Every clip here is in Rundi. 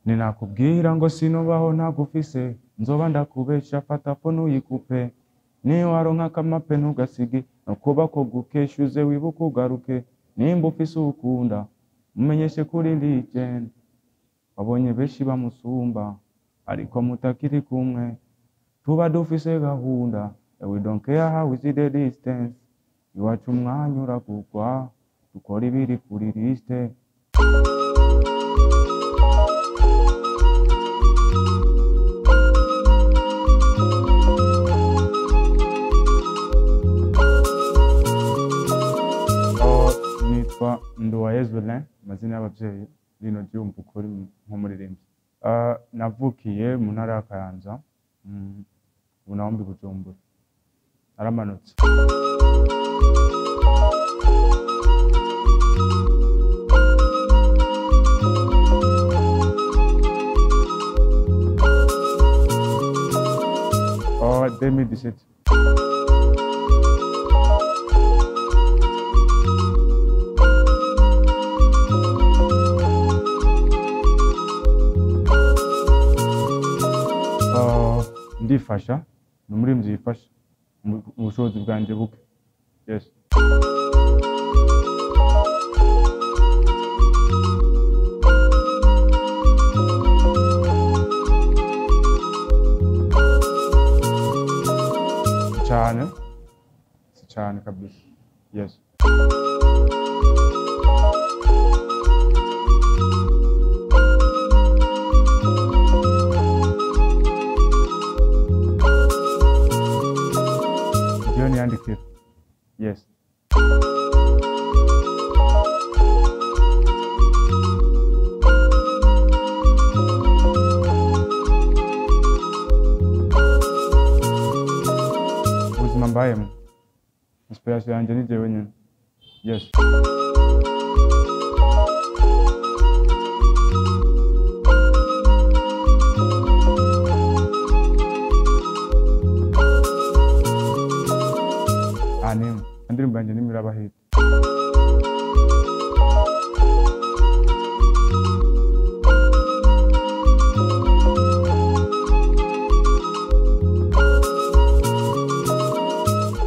Ninakubwira ngo sinobaho ntagufise, nzoba ndakubesha, fata phone uyikupe. Niwaronka akamape ntugasige, no kuba ko gukesha uze wibuke ugaruke. Nimba ufise uwukunda mumenyeshe kuri legend, wabonye benshi bamusumba ariko mutakiri kumwe. Tuba dufise gahunda and we don't care how is the distance. Iwacu umwanya uragugwa, dukora ibiri kuri liste. Oh, nitwa Nduwayezu Alain, amazina y'abavyeyi rino ryumva ukuri nk'umuririmbyi. Navukiye mu ntara ya Kayanza, ubu naho mbi Bujumbura, naramanutse. Oh, 2017. Ndifasha, ni umuririmbyi yifasha mu bushobozi bwanje buke. Yes. Cyane, si cyane kabisa. Yes. Jewe niyandikira. Yes. Ubuzima mbayemo, inspiration yanje ni jewe nyene. Yes. Ah, nimwe indirimbo yanje nimwe iraba hit.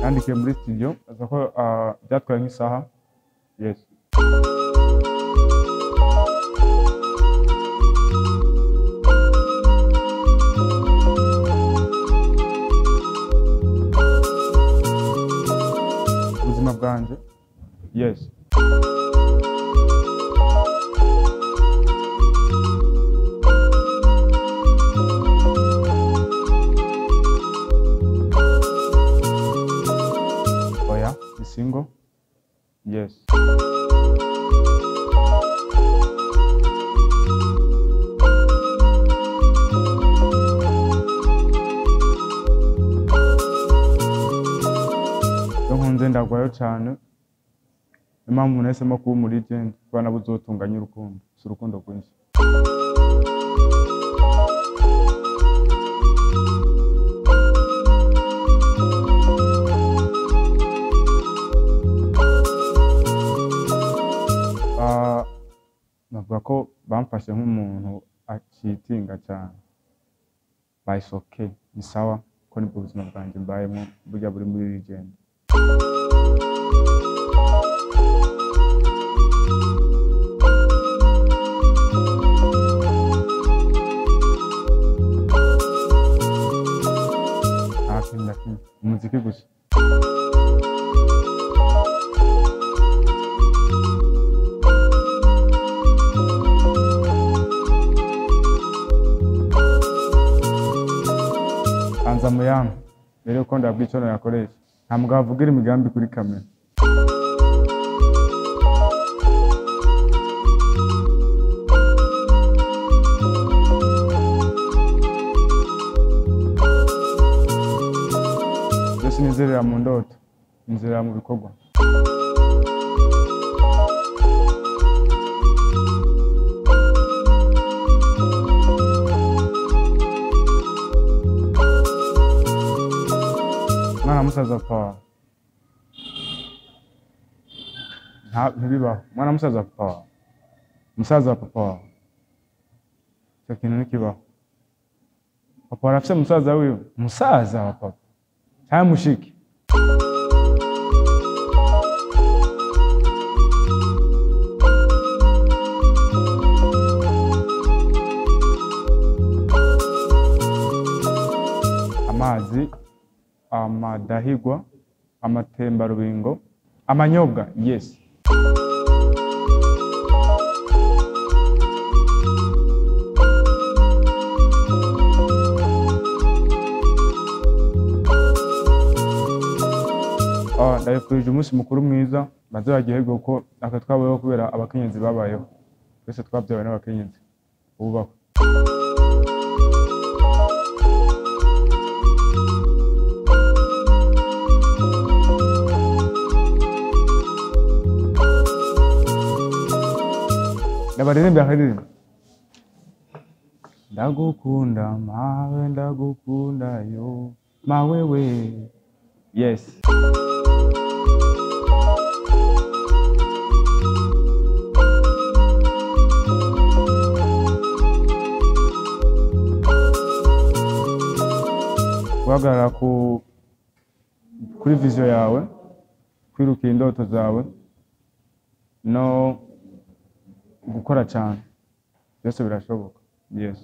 Yandikiye muri studio, aza ko byatwaye nk'isaha. Yes. Ubuzima bwanje. Yes. Oya, ni single. Yes. Iyo nkunze ndagwayo cane. Niyo mpamvu nahisemo kuba umu legend, kubera nabo uzotunganya urukundo, si urukundo rwinshi. Navuga ko bamfashe nk'umuntu acitinga cyane. But it's okay, ni sawa ko nibwo buzima bwanjye mbayemo, burya buri muri legend. Nta kintu na kimwe, umuziki gusa. Anza muyampe mbere yuko ndabwira icyo nayakoresha. Nta mugabo avugira imigambi kuri kamera. Byose nizerera mu ndoto, nizerera mu bikorwa. Mwana musaza papa wawe. Ntibibaho. Mwana musaza papa wawe. Musaza wa papa wawe. Icyo kintu ntikibaho. Papa arafise musaza wiwe, musaza wa papa cyangwa mushiki. Amazi, amadahigwa, amatembarubingo, amanyobwa. Yes. Ndabifurije umunsi mukuru mwiza, baze baryoherwe kuko aka twabayeho kubera abakenyezi babayeho. Twese twabyawe n'abakenyezi bubahwe. Ndabaririmba akaririmba. Ndagukunda mawe, ndagukunda yo mawewe. Yes. Guhagarara kuri vision yawe, kwirukira indoto zawe no gukora cyane, byose birashoboka. Yes.